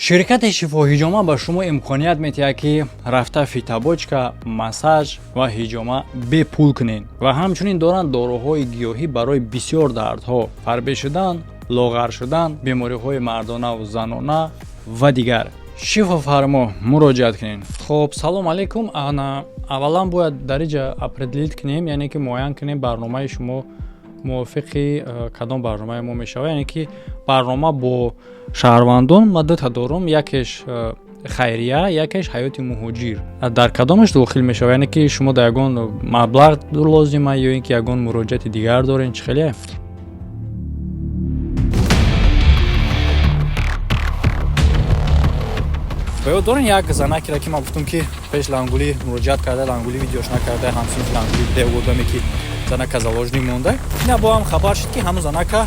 Ширкати «Шифо Ҳиҷома» ба шумо имконият медиҳад, ки рафта фитобочка, массаж ва ҳиҷома бепул кунед ва ҳамчунин доранд доруҳои гиёҳӣ барои бисёр дардҳо: фарбе шудан, лоғар шудан, бемориҳои мардонаву занона ва дигар. Шифофармо, муроҷиат кунед. Хоб, салом алейкум. Ана, аввалан бояд дар инҷа определить кунем, яъне ки муайян кунем, барномаи шумо мувофиқи кадом барномаи мо мешавад. Яъне ки барнома бо шаҳрвандон ма дута дорум: якеш хайрия, якеш «Ҳаёти муҳоҷир». Дар кадомаш дохил мешавад? Яъне ки шумо дар ягон маблағ лозима ё ин ки ягон муроҷиати дигар дорен, чӣ хеле? Ба ёд дорен як занакеро, ки ман гуфтам, ки пеш Лангулӣ муроҷиат карда, Лангулӣ видеош накарда, ҳамсинфи Лангулӣ буда, одаме ки занака заложник монда? Ина бо ҳам хабар шуд, ки ҳамун занака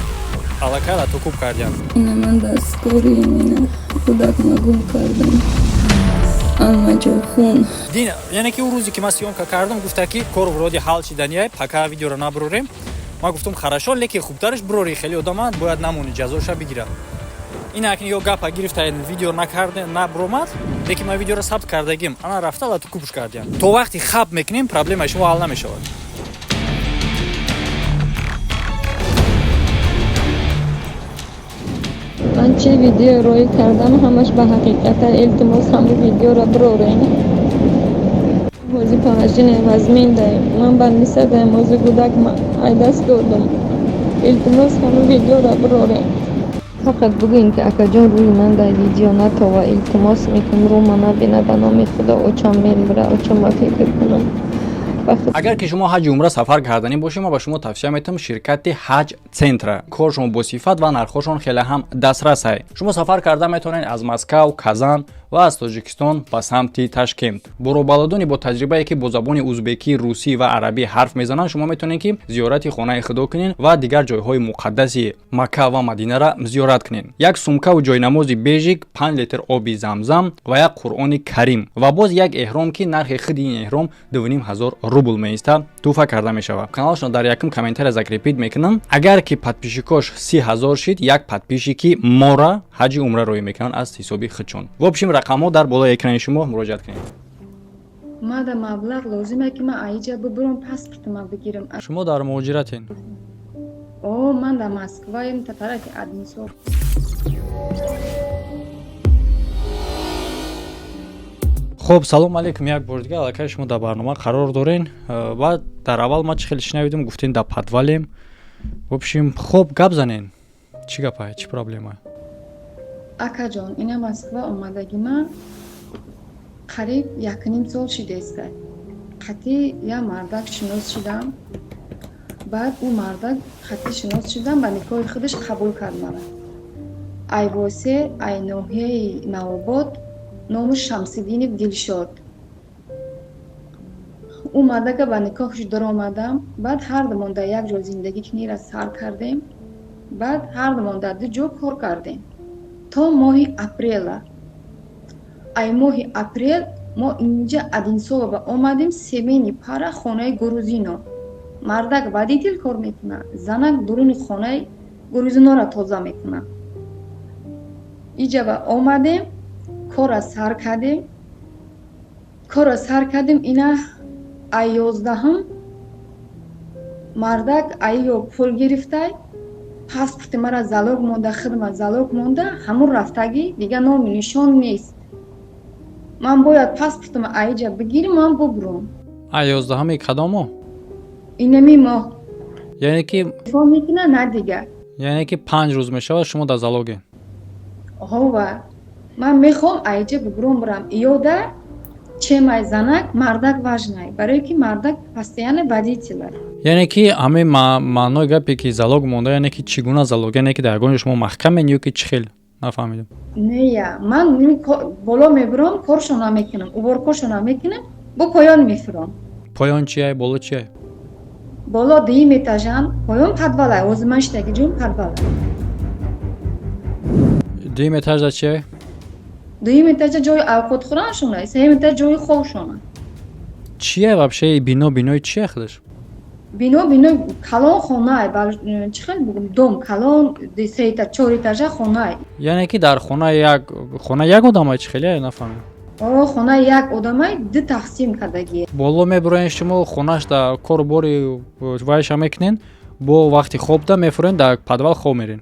аллакай латукуб кардиям. Ина ман дастгори мена кӯдакма гум кардам. Амаҷо хун. Дин, яъне ки ӯ рӯзе, ки ман съёмка кардам, гуфта, ки кор вроде ҳал шиданияй, пока видеоро набурорем. Ман гуфтам: «Хорошо», лекин хубтараш бурори, хеле одама бояд намони, ҷазоша бигирад. Ин акн ё гапа гирифта, видео накарда, набуромад, лекин ман видеоро сабт кардагим. Ана рафта латукубш кардиям. То вақти хаб мекунем, проблемаи шумо ҳал намешавад. Ман чӣ видео рӯй кардам, ҳамаш ба ҳақиқата. Илтимос, ҳама видеоро бирорем. Ҳози положение вазмин даем. Ман больница даем, ҳози кӯдак ай даст додам. Илтимос, ҳама видеоро бирорем. Фақат бигӯем, ки акаҷон, рӯи ман дар видео натова, илтимос мекунам, рӯма набина, ба номи Худо, очам мемира, очама фикр кунам. Агар ки шумо ҳаҷи умра сафар карданӣ бошед, ман ба шумо тавсия метавам ширкати «Ҳаҷ Центра». Коршон бо сифат ва нархҳошон хеле ҳам дастрасай. Шумо сафар карда метавонед аз Москав, Казан ва аз Тоҷикистон ба самти Ташкент. Бо роҳбаладони бо таҷрибае, ки бо забони узбекӣ, русӣ ва арабӣ ҳарф мезананд, шумо метавонед, ки зиёрати хонаи Худо кунед ва дигар ҷойҳои муқаддаси Макка ва Мадинара зиёрат кунед. Як сумкаву ҷойнамози бежик, 5 литр оби Замзам ва як Қуръони Карим ва боз як эҳром, ки нархи худи ин эҳром 2500 рубл меистад, тӯҳфа карда мешавад. Каналашон дар якум комментария закрепить мекунам. Агар ки подписчикош 30 000 шид, як подписчики мора ҳаҷи умра роҳӣ мекунанд аз ҳисоби худшон. В общем, рақамҳо дар болои экрани шумо, муроҷиат кунед. Мада маблағ лозиме, ки ман аиҷа бибурам, паспортма бигирам. Шумо дар муҳоҷиратен? О, ман дар Москваем, тарафи Одинцово. Хуб, салом алейкум як бор дигар. Аллакай шумо дар барнома қарор дорен. Баъд дар аввал ман чӣ хеле шинавидум, гуфтен, дар подвалем. В общем, хуб, гап занен, чӣ гапа, чӣ проблема? Акаҷон, ина Москва омадагӣ ман қариб якним сол шидеста. Қатъи як мардак шинос шидам. Баъд ӯ мардак қатъи шинос шидам, ба никоҳи худаш қабул кард мана. Айвосе, ай ноҳияи Навобод, номаш Шамсиддинов Дилшод. Ӯ мардака ба никоҳш даромадам. Баъд ҳардумон дар як ҷо зиндагӣ кунира сар кардем. Баъд ҳардумон дар ду ҷо кор кардем то моҳи апрела. Ай моҳи апрел мо инҷа Одинцово омадем, семейный пара, хонаи грузино. Мардак водитель кор мекунад, занак дуруни хонаи грузинора тоза мекунад. Иҷаба омадем, корра сар кардем, корра сар кардем. Ина ай 11-ум мардак айё пул гирифтай, паспорти мара залог монда, хидма залог монда, ҳамун рафтагӣ, дига ному нишон нест. Ман бояд паспортама аиҷа бигирим, ман бубурам. А 11-уми кадом моҳ? Инами моҳ. Яъне ки Телефон мекуна, на дига. Яъне ки 5 рӯз мешавад, шумо дар залоге? Ҳова, ман мехоҳам аиҷа бубурам, бурам. Иёда чемай занак, мардак важный, барое ки мардак постоянно водитель. Яъне ки ҳамин маънои гапе, ки залог монда, яъне ки чӣ гуна залог? Яъне ки дар ягон ҷо шумо маҳкамен ё ки чӣ хел? Нафаҳмидам. Нея, ман боло мебурам, коршона мекунам, уборкошона мекунам, бо поён мефурам. Поён чия, боло чия? Боло дуюм этажан, поён подвалай. Ҳозир ман иштаги ҷон подвала. Дуюм этажда чия? Дуюм этажа ҷои авқотхӯраншона, сеюм этаж ҷои хобшона. Чия вообще бино? Бинои чия худаш? Бино калон хонае, чӣ хел бугум, дом калон, сета чор этажа хонае. Яъне ки дар хона як хона як одамай, чӣ хеле нафаҳмидам. О, хона як одамай, ду тақсим кардагие. Боло мебуроен шумо, хонаш да кору бори вайша мекунен, бо вақти хобда мефурен, дар подвал хоб мерен.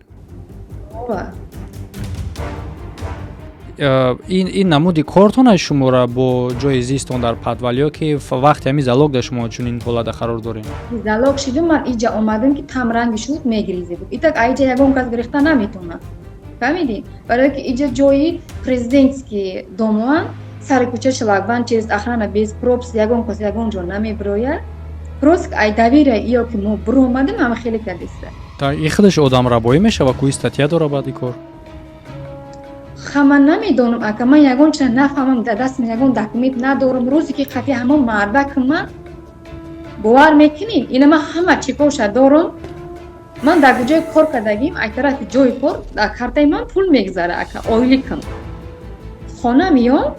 Ин намуди кортон шуморо бо ҷои зистон дар подвал ё ки вақти ҳамин залог дар шумо чунин ҳолата қарор дорем? Залог шидум, ман иҷа омадам ки там ранги шуд мегиризӣ буд. Итак аиҷа ягон кас гирифта наметавонад. Фаҳмидӣ? Барое ки иҷа ҷои президентский домоан, сари кӯча шлагбаум, через охрана, без пропуск ягон кас ягон ҷо намебирояд. Просто ай доверия иё ки мо биромадем, ҳама хеле кардиста. И худаш одамрабоӣ мешава ку, статья дора баъди кор. Ҳама намедонам, ака, ман ягон чиза нафаҳмам, дар дастам ягон документ надорам. Рӯзе ки қатъи ҳамон мардак, ман бовар мекунӣ, ина ман ҳама чекоша дорам. Ман дар ҷои кор кардагим, ай тарафи ҷои кор дар картаи ман пул мегузара, ака, ойликам. Хона миём,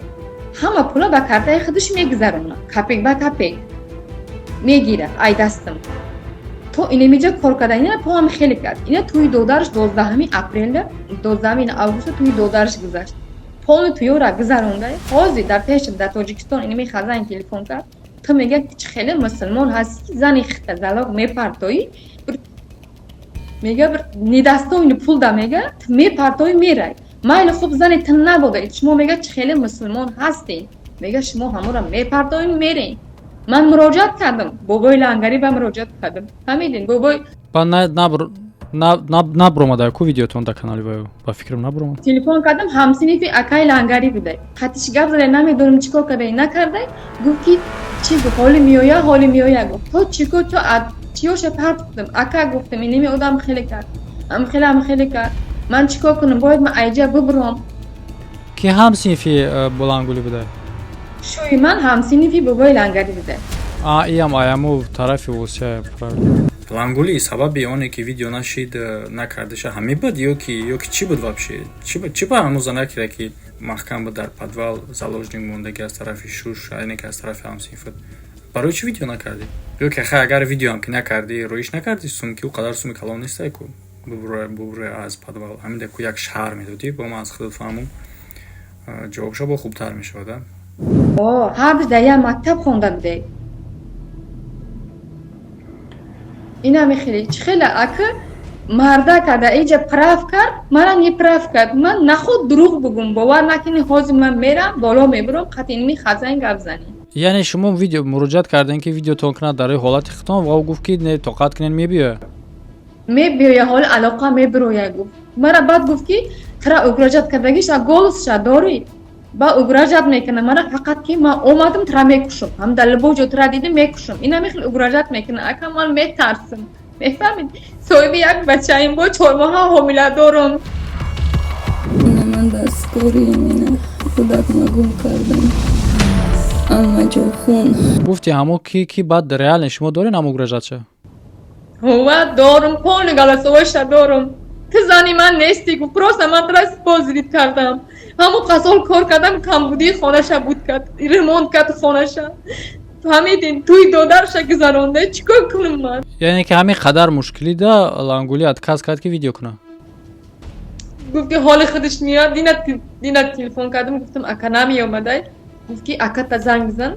ҳама пула ба картаи худаш мегузаронад, копейка ба копейка мегирад ай дастам. То инамиҷа кор карда, ина поам хеле кард. Ина тӯи додараш 12 апреля, 12 августа тӯи додараш гузашт. Полни тӯёра гузаронда. Ҳозир дар пешам дар Тоҷикистон инами хазайн телефон кард. Ту мега чӣ хеле мусулмон ҳасти ки зани хита залог мепартоӣ, мега, бир недостойный пул да, мега, мепартоӣ, мерай. Майли, хуб, зани ту набода, шумо, мега, чӣ хеле мусулмон ҳастед, мега, шумо ҳамонро мепартоӣ, мерен. Ман муроҷиат кардам, бобои Лангарӣ ба муроҷиат кардам, фаҳмидин, бобой. Ба набуромада ку видеотон дар канали ваю, ба фикрам, набуромад. Телефон кардам, ҳамсинифи акаи Лангарӣ буда, қатиш гап зада, намедонам чӣ кор кардай, накардай. Гуфт ки чӣ гуфт, ҳоли меоя, ҳоли меоя, гуфт. То чӣ гуфт, то чиёша парт кардам, ака, гуфтам, инами одам хеле кард, ам хеле, ам хеле кард, ман чӣ кор кунам, бояд ман айҷа бибуром. Ки ҳамсинфи Булангулӣ буда? Шӯи ман ҳамсинифи бобои Лангарӣ буда. А, иам аяму тарафи Осия, правильно. Лангули, сабаби оне ки видео нашид, накардаша ҳамин буд ё ки чӣ буд вообще? Чӣ ба ҳамун занакира ки маҳкам буд, дар подвал заложник мондаги аз тарафи шуш, айне ки аз тарафи ҳамсинфат, барои чӣ видео накардӣ? Ё ки хай, агар видеоам ки накардӣ, роиш накардӣ сум, ки ӯ қадар суми калон нестай ку бубуроя аз подвал, ҳамин ку як шаҳр медодӣ, бо ман аз худат фаҳмум, ҷавобша бо хубтар мешавад, а? О, ҳардуш дар як мактаб хонда будем. Инами хеле чӣ хеле, ака, марда карда, иҷа прав кард, мара не прав кард. Ман наход дурӯғ бугум, бовар накунӣ, ҳозир ман мерам, боло мебурам, қатъи инми хазайн гап занӣ. Яъне шумо видео муроҷиат кардем ки видеотон кунад дар ҳолати хитон, ва ӯ гуфт ки не, тоқат кунен, мебиёя. Мебиёя, ҳоли алоқа мебироя, гуфт. Мара баъд гуфт ки тра угрожать кардагиша, голосша дорӣ, ба угрожать мекунам мара, фақат ки ман омадам, тра мекушам, ҳам дар любой ҷо тра дидим, мекушам. Ина мехел угрожать мекунам, ака, ман метарсам, мефаҳмид, соҳиби як бачаим, бо 4 моҳа ҳомила дорам. Ина ман дасткори, ина кӯдакма гум кардам, ҳама ҷо хун. Гуфти ҳамо ки баъд реально шумо дорен ҳам угрожать ша? Ҳова, дорум, полный голосовой ша дорум. Ту зани ман нестӣ, гуфт, просто ман тра спонсорить кардам, ҳамон қасол кор кардам, камбудии хонаша буд, кард, ремонт кард хонаша, фаҳмидин, тӯи додарша гузаронда, чӣ кор кунам ман? Яъне ки ҳамин қадар мушкилӣ да Лангули отказ кард ки видео кунад? Гуфт ки ҳоли худаш меяд. Дина телефон кардам, гуфтам, ака, намеомадай. Гуфт ки аката занг бизан,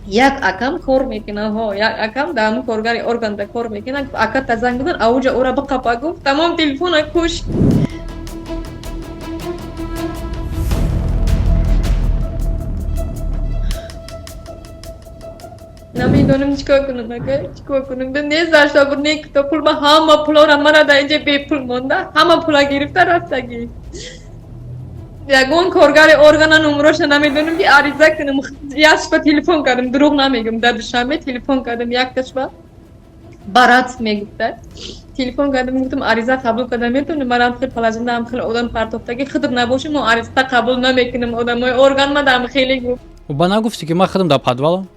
як акам кор мекунад, ҳо, як акам дар ҳамун коргари органда кор мекунад. Гуфт, аката занг бизан, ауҷа ӯра биқапа, гуфт. Тамом, телефона кушт. Намедонам чикор кунам, ака, чикор кунам. Не заршобур, не кито пул, ма ҳама пулора мара дар инҷа бепул монда, ҳама пула гирифта рафтагӣ. Ягон коргари органа номроша намедонам ки ариза кунам. Якшба телефон кардам, дурӯғ намегӯм, дар Душанбе телефон кардам, якташба барат мегуфта. Телефон кардам, гуфтам, ариза қабул карда метавонем, манам хел положение, хеле одам партофтагӣ, худат набоши, мо ариза қабул намекунем, одамои орган мадам хеле, гуфт. Ба нагуфтӣ ки ман худам дар подвалам?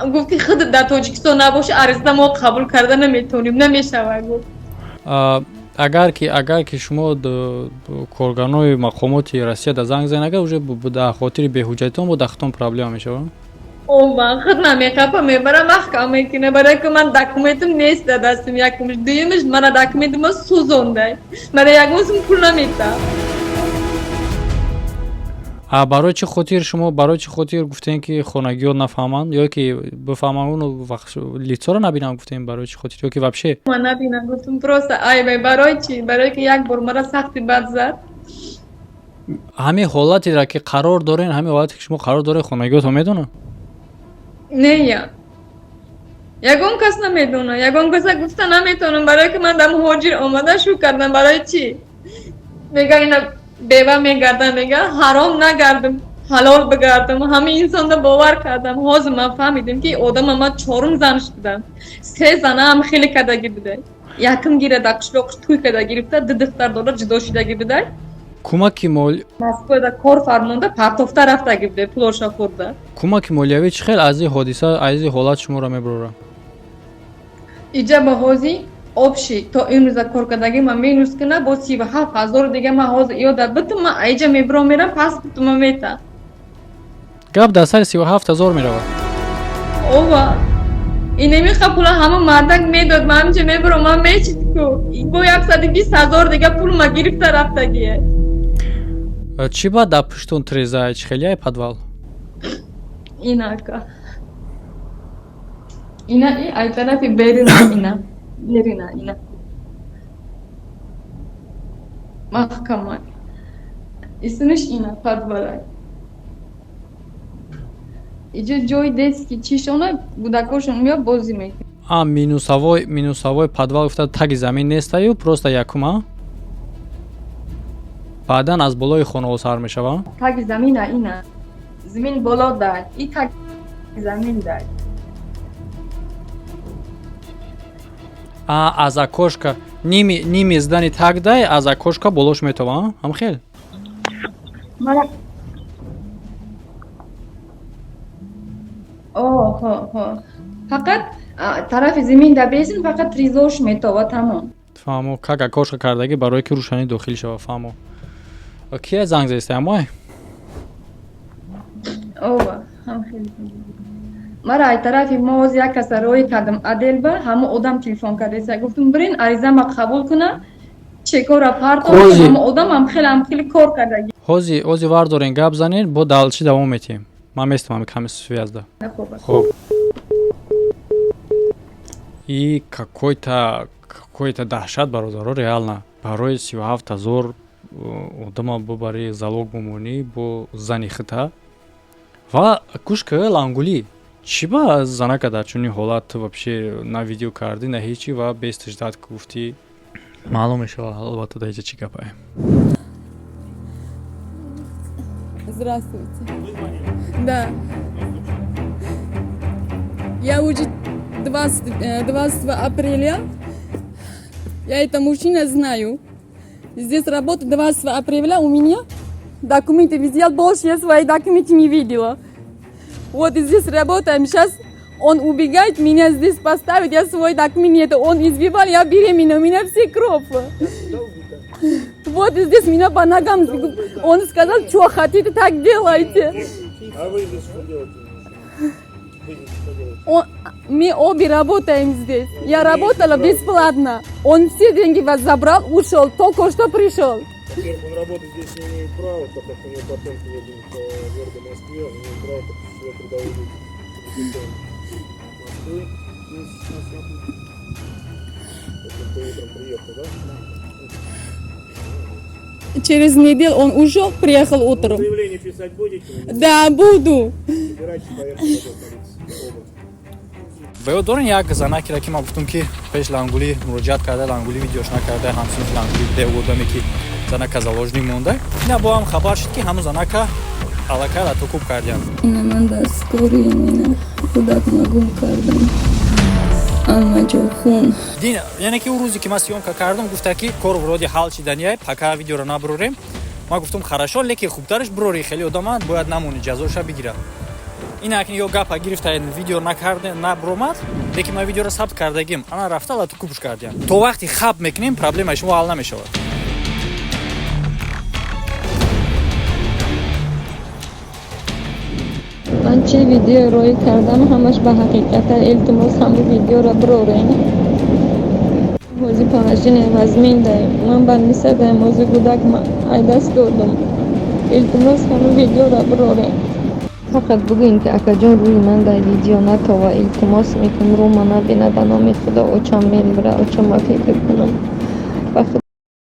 Гуфт ки худат дар Тоҷикистон набоши, ариза мо қабул карда наметавонем, намешавад, гуфт. Агар ки шумо корганои мақомоти Россия да занг занед, агар уже дар хотири беҳуҷҷатитон бо дахтон проблема мешавад. Ова, худ ман меқапа мебарам, маҳкам мекунам, барои ки ман документам нест дар дастам, якумш, дуюмаш мана документама сӯзондай. Мана ягон сум пул намедиҳам. А барои чӣ хотир шумо, барои чӣ хотир гуфтем, ки хонагиҳо нафаҳманд ё ки бифаҳманд, уну лицоро набинам гуфтем, барои чӣ хотир ё ки вообще? Ман набинам гуфтам, просто айбай, барои чӣ? Барои ки як бор мара сахти бад зад. Ҳамин ҳолатеро ки қарор дорен, ҳамин ҳолате ки шумо қарор доред, хонагиҳото медонанд? Не, я. Ягон кас намедонад, ягон каса гуфта наметавонам, барое ки ман дар муҳоҷир омада шу кардам, барои чӣ? Мега ина бева мегардам, мега ҳаром нагардам, ҳалол бигардам. Ҳамин инсонда бовар кардам. Ҳозир ман фаҳмидем, ки одама ман чорум зан шудам. Се занаам хеле кардагӣ будай. Якум гира дар қишлоқш тӯй карда гирифта, ду духтар дора, ҷудо шудагӣ будай. Кӯмаки мол Москвада кор фармонда, партофта рафтагӣ будай, пулоша хӯрда. Кӯмаки молиявӣ чӣ хел аз ин ҳодиса, аз ин ҳолат шуморо мебарорад? Иҷа ба ҳозир общий то имрӯза кор кардагӣ ман минус кина бо 37 000 дига, ман ҳозир ёда битум, ман аиҷа мебиром, мерам, паспортума мета. Гап дар сари 37 000 меравад. Ова, инамиқа пула ҳама мардак медод, ман ҳаминҷа мебиром, ман мечид ку бо 120 000 дига пул ма гирифта рафтагие. Чӣ баъд дар пуштун треза, чӣ хелияй подвал? Инака, ина и ай тарафи берина, ина берина, ина маҳкама, исмиш ина подвалай. Иҷо ҷои детский чишона, кӯдакошон меояд, бозӣ мекунад. А минусовой подвал гуфта, таги замин нестаю, просто якума, баъдан аз болои хонаҳо сар мешава? Таги замина, ина замин боло дай, и таги замин дай. А аз окошка ними здани таг дай, аз окошка болош метова, ҳам хел? Мара оҳо, фақат тарафи замин да безин, фақат тризош метова, тамом. Фаҳмо, как окошка кардагӣ, барое ки рӯшанӣ дохил шава, фаҳмо. Кия занг зеста, амой? Ова, ҳам хеле. Мара ай тарафи мо ҳозир як каса роҳӣ кардам аделба, ҳамо одам телефон кардеса, гуфтум, бирин аризама қабул куна, чекора партом, ҳамо одам ҳам хеле, ҳам хеле кор кардагӣ. Ҳози вардорен, гап занен, бо далчи давом метиҳем. Ман местам ҳами ками связда. Хуб, и какой-то даҳшат, бародаро, реально барои 37 000 одама бубари, залог бумонӣ бо зани хита. Ва гӯш ка, лангулӣ, чӣ ба занака дар чунин ҳолат вообще на видео кардӣ, на ҳечи ва без тиждат гуфтӣ? Маълум мешавад албатта, дар иҷа чӣ гапае. Здравствуйте. Да. Я уже 20, 20 апреля, я это мужчина знаю. Здесь работа 20 апреля у меня документы взял, больше я свои документы не видела. Вот здесь работаем, сейчас он убегает, меня здесь поставит, я свой документ, это он избивал, я беременна, у меня все кровь. Вот здесь меня по ногам, он сказал, что хотите, так делайте. А вы здесь что делаете? Вы здесь что делаете? Мы обе работаем здесь. Я работала бесплатно. Он все деньги вас забрал, ушел, только что пришел. Во-первых, он работать здесь не имеет права, так как у него патент выдан по городу Москве, он имеет право подписывать трудовую деятельность Москвы. Это ты утром приехал, да? Через неделю он ушел, приехал утром. Заявление писать будете? Да, буду. Собирайтесь, поехали в полицию. Оба. Ва ё дорен як занакеро, ки ман гуфтам, ки пеш лангулӣ муроҷиат карда, лангулӣ видеош накарда, ҳамсинфи лангулӣ буде, одаме ки занака заложник монда. Ина бо ҳам хабар шуд, ки ҳамун занака аллакай латукуб кардиям. Ина ман дар скорый, ина кӯдакма гум кардам, ама ҷо хун. Дин, яъне ки ӯ рӯзе ки ман съёмка кардам, гуфта, ки кор вроде ҳал шиданияй, пока видеоро набурорем. Ман гуфтам, хорошо, лекин хубтараш бурори, хеле одама бояд намони, ҷазоша бигирад. Ин акн ё гапа гирифта, видео накарда, набуромад, лекин ман видеоро сабт кардагим. Ана рафта латукубш кардиям. То вақти хаб мекунем, проблемаи шумо ҳал намешавад. Ман Чӣ видео роӣ кардам, ҳамаш ба ҳақиқата. Илтимос, ҳама видеоро бирорен. Ҳози положение вазмин даем, ман больница даем, ҳози гудак ай даст додам. Илтимос, ҳама видеоро бирорен. Фақат бигӯем, ки акаҷон, рӯи ман дар видео натова, илтимос мекунам, рӯма набина, ба номи Худо, очам мемира, очама фикр кунам, ба Худо.